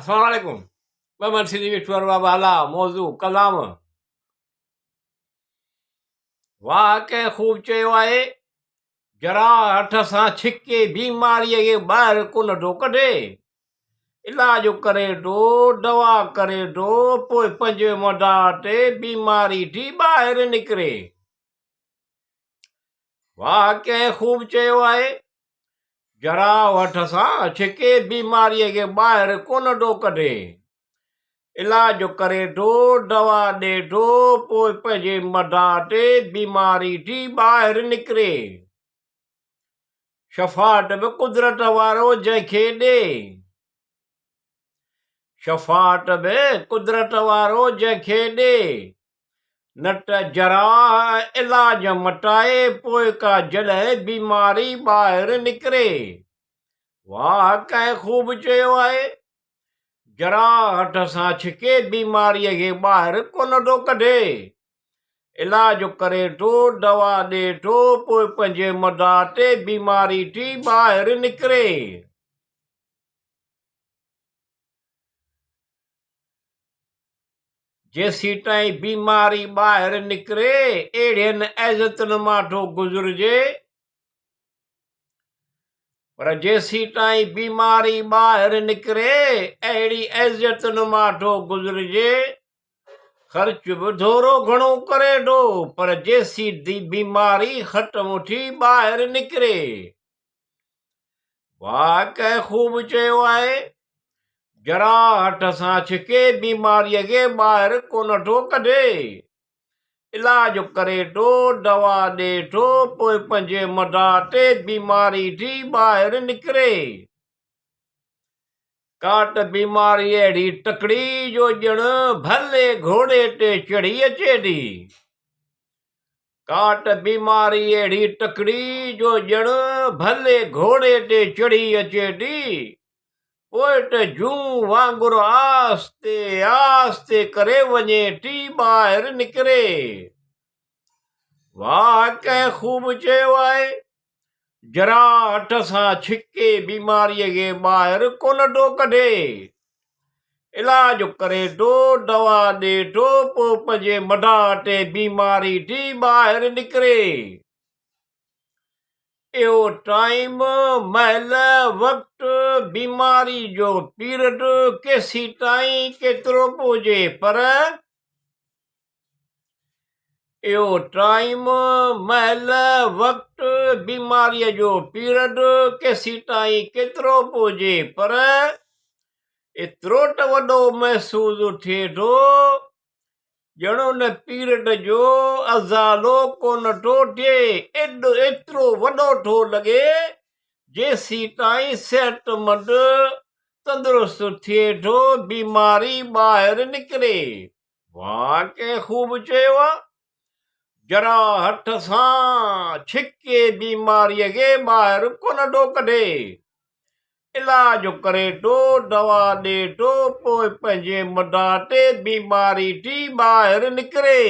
السلام عليڪم محمد سنڌي مٺور بابا هلا موضوع ڪلام واهه ڪنهن خوب چيو آهي جرا هٺ سان ڇڪي بيماريء کي ٻاهر ڪونه ٿو ڪڍي علاج ڪري ٿو دوا ڪري ٿو پوء پنهنجي مدار تي بيماري ٿي ٻاهر نڪري واهه ڪنهن خوب چيو آهي جراح هٿ سان ڇڪي بيماريء کي ٻاهر ڪونه ٿو ڪڍي. علاج ڪري ٿو، دوا ڏئي ٿو، پوء پنهنجي مدار تي بيماري ٿي ٻاهر نڪري. شفاعت به قدرت وارو جنهن کي ڏئي. شفاعت به قدرت وارو جنهن کي ڏئي. نه ته جراح ۽ علاج مٽائي پوء ڪا جڏهن بيماري ٻاهر نڪري. واهه ڪنهن خوب چيو آهي. جراح هٿ سان ڇڪي بيماريء کي ٻاهر ڪونه ٿو ڪڍي. علاج ڪري ٿو، دوا ڏئي ٿو، پوء پنهنجي مدار تي بيماري ٿي ٻاهر نڪري. جيسيتائين بيماري ٻاهر نڪري، اهڙين اذيتن مان ٿو گذرجي. پر جيسيتائين بيماري ٻاهر نڪري، اهڙي اذيتن مان ٿو گذرجي. خرچ به ٿورو گهڻو ڪري ٿو، پر جيسين بيماري ختم ٿي ٻاهر نڪري. واهه ڪنهن خوب چيو آهي، جراح هٿ سان ڇڪي بيماريء کي ٻاهر ڪونه ٿو ڪڍي. علاج ڪري ٿو، دوا ڏئي ٿو، پوء پنهنجي مدار تي بيماري ٿي ٻاهر نڪري. ڪا ته بيماري اهڙي تڪڙي جو ڄڻ ڀلي گهوڙي تي چڙهي اچي ٿي. ڪا ته بيماري اهڙي تڪڙي جو ڄڻ ڀلي گهوڙي تي چڙهي اچي ٿي، پوء ته جون وانگر آهستي آهستي ڪري وڃي ٿي ٻاهر نڪري. واهه ڪنهن خوب چيو آهي، جراح هٿ سان ڇڪي بيماريء کي ٻاهر ڪونه ٿو ڪڍي. علاج ڪري ٿو، دوا ڏئي ٿو، پوء پنهنجي مدار تي بيماري ٿي ٻاهر نڪري. اهو ٽائيم، مهل، وقت، بيماري جو پيرڊ ڪيسيتائين ڪيترو به هجي پر اهو ٽائيم، مهل، وقت، بيماريء جو پيرڊ ڪيسيتائين ڪيترو به هجي پر ايترو ته وڏو محسوس ٿئي ٿو ڄڻ ان پيرڊ جو ازالو ڪونه ٿو ٿئي، ايترو وڏو ٿو لڳي جيسيتائين صحتمند تندرست ٿئي ٿو بيماري ٻاهر نڪري. واهه ڪنهن خوب چيو آ. جرا هٿ سان ڇڪي بيماريء کي ٻاهر ڪونه ٿو ڪڍي. علاج ڪري ٿو، دوا ڏئي ٿو، پوء پنهنجي مدار تي بيماري ٿي ٻاهر نڪري.